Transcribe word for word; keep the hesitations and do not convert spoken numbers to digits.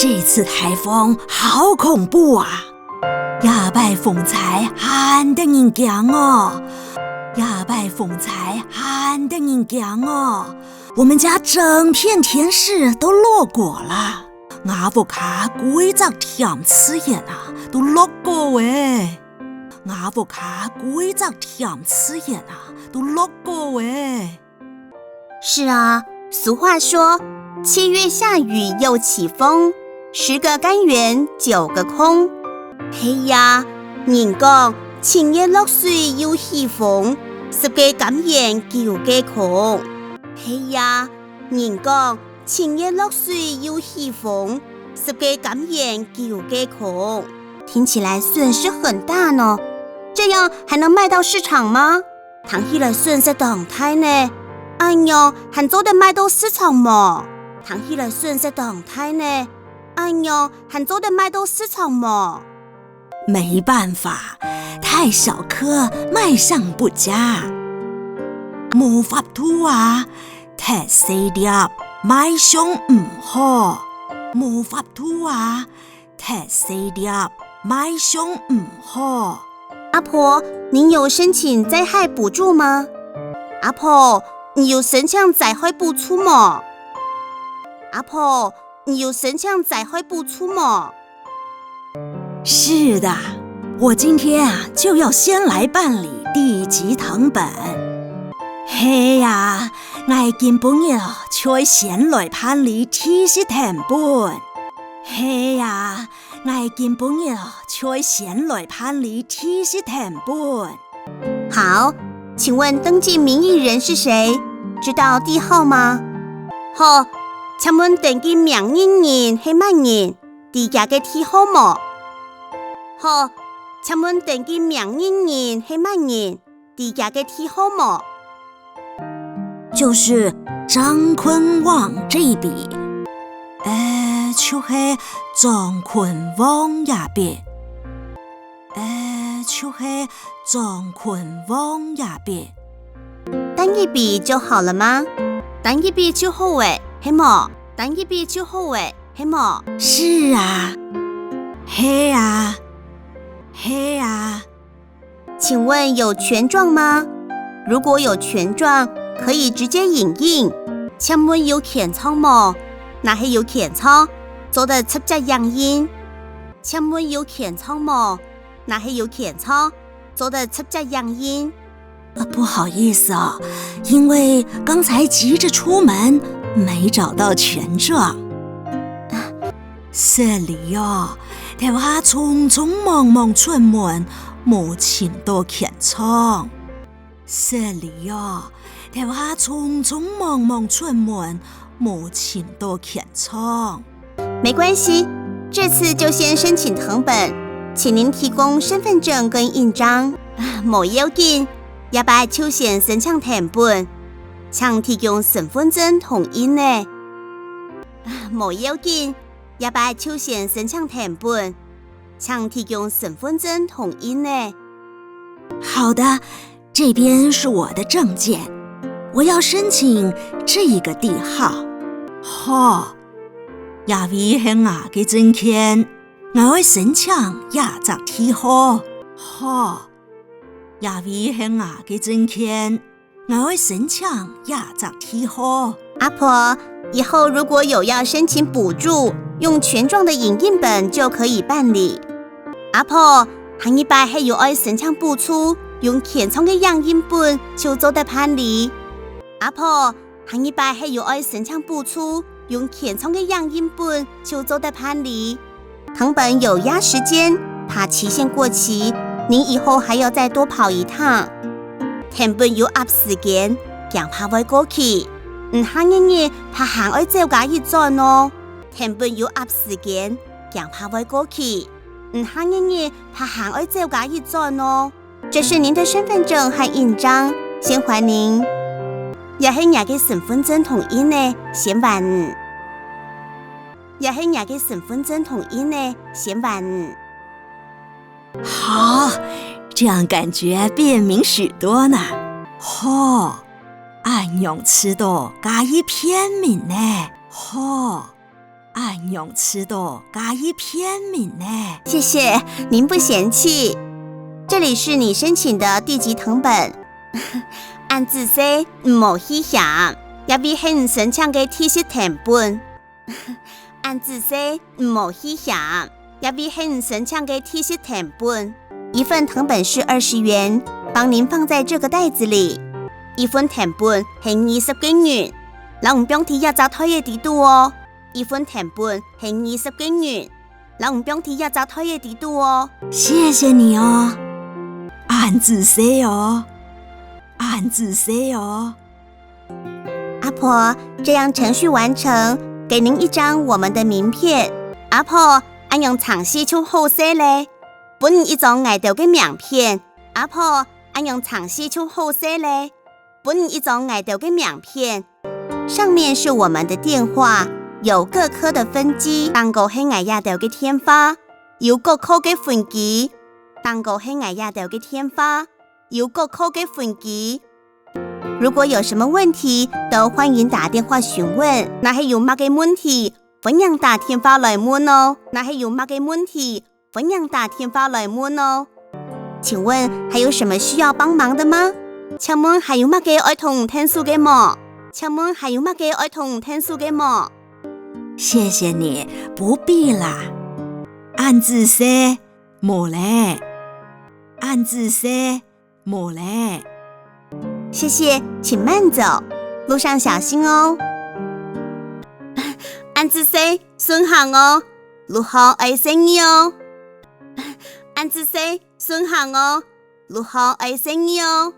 這次颱風好恐怖啊！這擺風災還得人驚哦！這擺風災還得人驚哦！我們家整片甜柿都落果了，吾屋下歸隻甜柿園啊，都落果欸！吾屋下歸隻甜柿園啊，都落果欸！是啊，俗話說，七月下雨又起風，十個柑園九個空。係啊，人講，七月落水又起風，十個柑園九個空。係啊，人講，七月落水又起風，十個柑園九個空。聽起來損失很大呢，這樣還能賣到市場嗎？ 聽起來損失當大呢，恁樣還做得賣到市場無？聽起來損失當大呢，恁樣還做得賣到市場無？沒辦法，太小顆，賣相不佳。無法度啊，忒細粒，賣相毋好。無法度啊， 忒細粒，賣相毋好。阿婆，您有申請災害補助嗎？阿婆，你有申請災害補助無？阿婆，你有申請災害補助無？是的，我今天啊就要先來辦理地籍謄本。係啊，𠊎今晡日哦就愛先來辦理地籍謄本。係啊， 𠊎今晡日哦就愛先來辦理地籍謄本。好，請問登記名義人是誰？知道地號嗎？好，請問登記名義人係麼人？知佢个地號無？好，請問登記名義人係麼人？ 知佢个地號無？就是張坤旺這一筆。欸，就係張坤旺這筆。欸，就係張坤旺這筆。單一筆就好了嗎？單一筆就好欸，係無？單一筆就好欸，係無？是啊，係啊，係啊。 請問有權狀嗎？如果有權狀，可以直接影印。請問有權狀無？若係有權狀，做得直接影印。請問有權狀無？若係有權狀，做得直接影印。呃，不好意思哦，因為剛才急著出門，沒找到權狀。 失禮哦，頭下匆匆忙忙出門，無尋到權狀。失禮哦，頭下匆匆忙忙出門，無尋到權狀。沒關係，這次就先申請謄本，請您提供身分證跟印章。啊，無要緊，這擺就先申請謄本，請提供身分證同印仔。啊，無要緊， 這擺就先申請謄本，請提供身分證同印仔。好的，這邊是我的證件，我要申請這一個地號。好，這位係𠊎个證件，𠊎愛申請這隻地號。好，這位係𠊎个證件， 𠊎愛申請這隻地號。阿婆，以後如果有要申請補助，用權狀的影印本就可以辦理。阿婆，下二擺係有愛申請補助，用權狀个影印本就做得辦理。阿婆，下二擺係有愛申請補助，用權狀个影印本就做得辦理。 謄本有壓時間，怕期限過期，您以後還要再多跑一趟。謄本有壓時間，驚怕會過期，你下二日怕還愛走加一轉哦。謄本有壓時間，驚怕會過期，你下二日怕還愛走加一轉哦。這是您的身分證和印章，先還您。這係若个身分證同印仔，先還你。 這係若个身分證同印仔，先還你。好，這樣感覺便民許多呢。好，恁樣試著加已便民呢。好，恁樣試著加已便民呢。謝謝，您不嫌棄。這裡是你申請的地籍謄本。恁仔細，毋好去嫌，這位係你申請个地籍謄本。恁仔細，毋好去嫌，這位係你申請个地籍謄本。一份謄本是二十元，幫您放在這個袋子裡。一份謄本係二十個銀，摎你放在這隻袋仔裡肚哦。一份謄本係二十個銀，摎你放在這隻袋仔裡肚哦。謝謝你哦。恁仔細哦。恁仔細哦。阿婆，這樣程序完成，給您一張我們的名片。阿婆，恁樣程序就好勢咧，分你一張𠊎兜个名片。阿婆，恁樣程序就好勢咧，分你一張𠊎兜个名片。上面是我們的電話，有各科的分機。頂高係𠊎這兜个電話，有各科个分機。頂高係𠊎這兜个電話，有各科个分機。如果有什麼問題，都歡迎打電話詢問。若係有麼个問題，歡迎打電話來問哦。若係有麼个問題，歡迎打電話來問哦。請問還有什麼需要幫忙的嗎？請問還有麼个愛同𠊎𢯭手个無？請問還有麼个愛同𠊎𢯭手个無？謝謝你，不必啦。恁仔細，無咧。恁仔細，無咧。謝謝，請慢走，路上小心哦。恁仔細，順行哦，路項愛細義哦。恁仔細，順行哦，路項愛細義哦。